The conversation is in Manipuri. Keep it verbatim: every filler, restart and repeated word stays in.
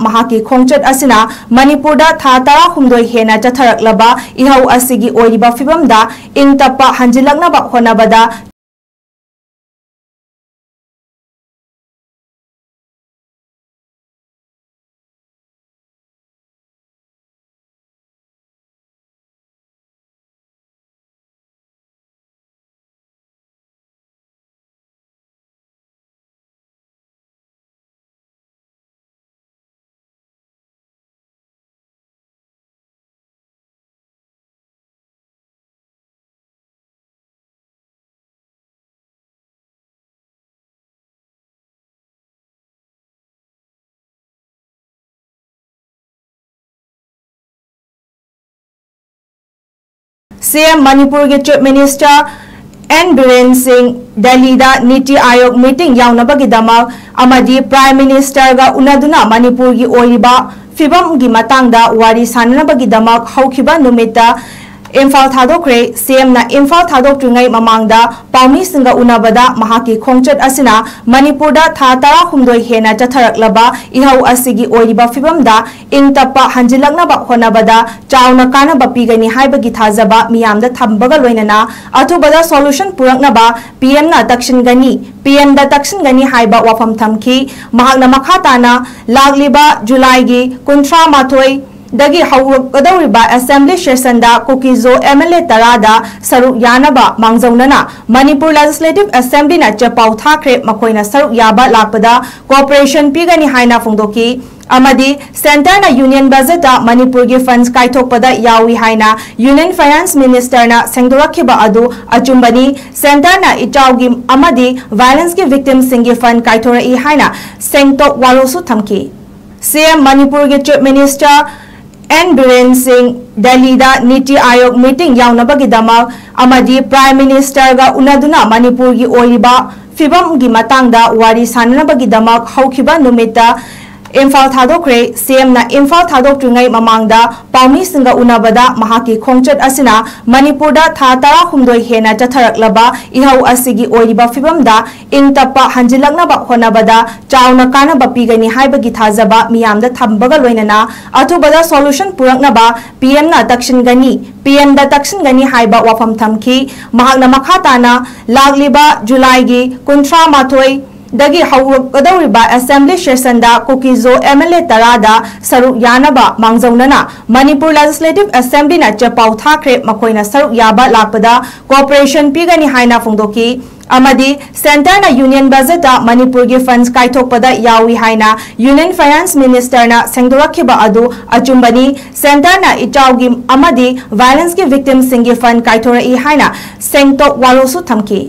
ꯃꯍꯥꯛꯀꯤ ꯈꯣꯡꯆꯠ ꯑꯁꯤꯅ ꯃꯅꯤꯄꯨꯔꯗ ꯊꯥ ꯇꯔꯥꯍꯨꯝꯗꯣꯏ ꯍꯦꯟꯅ ꯆꯠꯊꯔꯛꯂꯕ ꯏꯍꯧ ꯑꯁꯤꯒꯤ ꯑꯣꯏꯔꯤꯕ ꯐꯤꯕꯝꯗ ꯏꯪ ꯇꯞꯄ ꯍꯟꯖꯤꯜꯂꯛꯅꯕ ꯍꯣꯠꯅꯕꯗ ꯁꯤ ꯑꯦꯝ ꯃꯅꯤꯄꯨꯔꯒꯤ ꯆꯤꯐ ꯃꯤꯅꯤꯁꯇꯔ ꯑꯦꯟ ꯕꯤꯔꯦꯟ ꯁꯤꯡ ꯗꯦꯜꯂꯤꯗ ꯅꯤꯇꯤ ꯑꯥꯌꯣꯒ ꯃꯤꯇꯤꯡ ꯌꯥꯎꯅꯕꯒꯤꯗꯃꯛ ꯑꯃꯗꯤ ꯄ꯭ꯔꯥꯏꯝ ꯃꯤꯅꯤꯁꯇꯔꯒ ꯎꯅꯗꯨꯅ ꯃꯅꯤꯄꯨꯔꯒꯤ ꯑꯣꯏꯔꯤꯕ ꯐꯤꯕꯝꯒꯤ ꯃꯇꯥꯡꯗ ꯋꯥꯔꯤ ꯁꯥꯟꯅꯅꯕꯒꯤꯗꯃꯛ ꯍꯧꯈꯤꯕ ꯅꯨꯃꯤꯠꯇ ꯏꯝꯐꯥꯜ ꯊꯥꯗꯣꯛꯈ꯭ꯔꯦ꯫ ꯁꯤ ꯑꯦꯝꯅ ꯏꯝꯐꯥꯜ ꯊꯥꯗꯣꯛꯇ꯭ꯔꯤꯉꯩ ꯃꯃꯥꯡꯗ ꯄꯥꯎꯃꯤꯁꯤꯡꯒ ꯎꯅꯕꯗ ꯃꯍꯥꯛꯀꯤ ꯈꯣꯡꯆꯠ ꯑꯁꯤꯅ ꯃꯅꯤꯄꯨꯔꯗ ꯊꯥ ꯇꯔꯥꯍꯨꯝꯗꯣꯏ ꯍꯦꯟꯅ ꯆꯠꯊꯔꯛꯂꯕ ꯏꯍꯧ ꯑꯁꯤꯒꯤ ꯑꯣꯏꯔꯤꯕ ꯐꯤꯕꯝꯗ ꯏꯪ ꯇꯞꯄ ꯍꯟꯖꯤꯜꯂꯛꯅꯕ ꯍꯣꯠꯅꯕꯗ ꯆꯥꯎꯅ ꯀꯥꯟꯅꯕ ꯄꯤꯒꯅꯤ ꯍꯥꯏꯕꯒꯤ ꯊꯥꯖꯕ ꯃꯤꯌꯥꯝꯗ ꯊꯝꯕꯒ ꯂꯣꯏꯅꯅ ꯑꯊꯨꯕꯗ ꯁꯣꯂꯨꯁꯟ ꯄꯨꯔꯛꯅꯕ ꯄꯤ ꯑꯦꯝꯅ ꯇꯛꯁꯤꯟꯒꯅꯤ, ꯄꯤ ꯑꯦꯝꯗ ꯇꯛꯁꯤꯟꯒꯅꯤ ꯍꯥꯏꯕ ꯋꯥꯐꯝ ꯊꯝꯈꯤ꯫ ꯃꯍꯥꯛꯅ ꯃꯈꯥ ꯇꯥꯅ ꯂꯥꯛꯂꯤꯕ ꯖꯨꯂꯥꯏꯒꯤ ꯀꯨꯟꯊ꯭ꯔꯥ ꯃꯥꯊꯣꯏ ꯗꯒꯤ ꯍꯧꯔꯛꯀꯗꯧꯔꯤꯕ ꯑꯦꯁꯦꯝꯕ꯭ꯂꯤ ꯁꯦꯁꯟꯗ ꯀꯨꯀꯤꯖꯣ ꯑꯦꯝ ꯑꯦꯜ ꯑꯦ ꯇꯔꯥꯗ ꯁꯔꯨꯛ ꯌꯥꯅꯕ ꯃꯥꯡꯖꯧꯅꯅ ꯃꯅꯤꯄꯨꯔ ꯂꯦꯖꯤꯁꯂꯦꯇꯤꯚ ꯑꯦꯁꯦꯝꯕ꯭ꯂꯤꯅ ꯆꯦꯄꯥꯎ ꯊꯥꯈ꯭ꯔꯦ꯫ ꯃꯈꯣꯏꯅ ꯁꯔꯨꯛ ꯌꯥꯕ ꯂꯥꯛꯄꯗ ꯀꯣꯑꯣꯄꯔꯦꯁꯟ ꯄꯤꯒꯅꯤ ꯍꯥꯏꯅ ꯐꯣꯡꯗꯣꯛꯈꯤ꯫ ꯑꯃꯗꯤ ꯁꯦꯟꯇꯔꯅ ꯌꯨꯅꯤꯌꯟ ꯕꯖꯦꯠꯇ ꯃꯅꯤꯄꯨꯔꯒꯤ ꯐꯟꯁ ꯀꯥꯏꯊꯣꯛꯄꯗ ꯌꯥꯎꯏ ꯍꯥꯏꯅ ꯌꯨꯅꯤꯌꯟ ꯐꯥꯏꯅꯥꯟꯁ ꯃꯤꯅꯤꯁꯇꯔꯅ ꯁꯦꯡꯗꯣꯔꯛꯈꯤꯕ ꯑꯗꯨ ꯑꯆꯨꯝꯕꯅꯤ꯫ ꯁꯦꯟꯇꯔꯅ ꯏꯆꯥꯎꯒꯤ ꯑꯃꯗꯤ ꯚꯥꯏꯂꯦꯟꯁꯀꯤ ꯚꯤꯛꯇꯤꯝꯁꯤꯡꯒꯤ ꯐꯟ ꯀꯥꯏꯊꯣꯔꯛꯏ ꯍꯥꯏꯅ ꯁꯦꯡꯗꯣꯛ ꯋꯥꯔꯣꯜꯁꯨ ꯊꯝꯈꯤ꯫ ꯁꯤ ꯑꯦꯝ ꯃꯅꯤꯄꯨꯔꯒꯤ ꯆꯤꯐ ꯃꯤꯅꯤꯁꯇꯔ ꯑꯦꯟ ꯕꯤꯔꯦꯟ ꯁꯤꯡ ꯗꯦꯜꯂꯤꯗ ꯅꯤꯇꯤ ꯑꯥꯌꯣꯒ ꯃꯤꯇꯤꯡ ꯌꯥꯎꯅꯕꯒꯤꯗꯃꯛ ꯑꯃꯗꯤ ꯄ꯭ꯔꯥꯏꯝ ꯃꯤꯅꯤꯁꯇꯔꯒ ꯎꯅꯗꯨꯅ ꯃꯅꯤꯄꯨꯔꯒꯤ ꯑꯣꯏꯔꯤꯕ ꯐꯤꯕꯝꯒꯤ ꯃꯇꯥꯡꯗ ꯋꯥꯔꯤ ꯁꯥꯟꯅꯅꯕꯒꯤꯗꯃꯛ ꯍꯧꯈꯤꯕ ꯅꯨꯃꯤꯠꯇ ꯏꯝꯐꯥꯜ ꯊꯥꯗꯣꯛꯈ꯭ꯔꯦ꯫ ꯁꯤꯑꯦꯝꯅ ꯏꯝꯐꯥꯜ ꯊꯥꯗꯣꯛꯇ꯭ꯔꯤꯉꯩ ꯃꯃꯥꯡꯗ ꯄꯥꯎꯃꯤꯁꯤꯡꯒ ꯎꯅꯕꯗ ꯃꯍꯥꯛꯀꯤ ꯈꯣꯡꯆꯠ ꯑꯁꯤꯅ ꯃꯅꯤꯄꯨꯔꯗ ꯊꯥ ꯇꯔꯥꯍꯨꯝꯗꯣꯏ ꯍꯦꯟꯅ ꯆꯠꯊꯔꯛꯂꯕ ꯏꯍꯧ ꯑꯁꯤꯒꯤ ꯑꯣꯏꯔꯤꯕ ꯐꯤꯕꯝꯗ ꯏꯪ ꯇꯞꯄ ꯍꯟꯖꯤꯜꯂꯛꯅꯕ ꯍꯣꯠꯅꯕꯗ ꯆꯥꯎꯅ ꯀꯥꯟꯅꯕ ꯄꯤꯒꯅꯤ ꯍꯥꯏꯕꯒꯤ ꯊꯥꯖꯕ ꯃꯤꯌꯥꯝꯗ ꯊꯝꯕꯒ ꯂꯣꯏꯅꯅ ꯑꯊꯨꯕꯗ solution ꯄꯨꯔꯛꯅꯕ ꯄꯤꯑꯦꯝꯅ ꯇꯛꯁꯤꯟꯒꯅꯤ, ꯄꯤꯑꯦꯝꯗ ꯇꯛꯁꯤꯟꯒꯅꯤ ꯍꯥꯏꯕ ꯋꯥꯐꯝ ꯊꯝꯈꯤ꯫ ꯃꯍꯥꯛꯅ ꯃꯈꯥ ꯇꯥꯅ ꯂꯥꯛꯂꯤꯕ ꯖꯨꯂꯥꯏꯒꯤ ꯀꯨꯟꯊ꯭ꯔꯥ ꯃꯥꯊꯣꯏ ꯗꯒꯤ ꯍꯧꯔꯛꯀꯗꯧꯔꯤꯕ assembly session ꯗ ꯀꯨꯀꯤꯖꯣ ꯑꯦꯝ ꯑꯦꯜ ꯑꯦ ꯇꯔꯥꯗ ꯁꯔꯨꯛ ꯌꯥꯅꯕ ꯃꯥꯡꯖꯧꯅꯅ ꯃꯅꯤꯄꯨꯔ Legislative Assembly ꯅ ꯆꯦꯄꯥꯎ ꯊꯥꯈ꯭ꯔꯦ꯫ ꯃꯈꯣꯏꯅ ꯁꯔꯨꯛ ꯌꯥꯕ ꯂꯥꯛꯄꯗ cooperation ꯄꯤꯒꯅꯤ ꯍꯥꯏꯅ ꯐꯣꯡꯗꯣꯛꯈꯤ꯫ ꯑꯃꯗꯤ centre ꯅ union budget ꯇ ꯃꯅꯤꯄꯨꯔꯒꯤ funds ꯀꯥꯏꯊꯣꯛꯄꯗ ꯌꯥꯎꯏ ꯍꯥꯏꯅ Union Finance Minister ꯅ ꯁꯦꯡꯗꯣꯔꯛꯈꯤꯕ ꯑꯗꯨ ꯑꯆꯨꯝꯕꯅꯤ꯫ Centre ꯅ ꯏꯆꯥꯎꯒꯤ ꯑꯃꯗꯤ violence ꯀꯤ victim ꯁꯤꯡꯒꯤ fund ꯀꯥꯏꯊꯣꯔꯛꯏ ꯍꯥꯏꯅ ꯁꯦꯡꯗꯣꯛ ꯋꯥꯔꯣꯜꯁꯨ ꯊꯝꯈꯤ꯫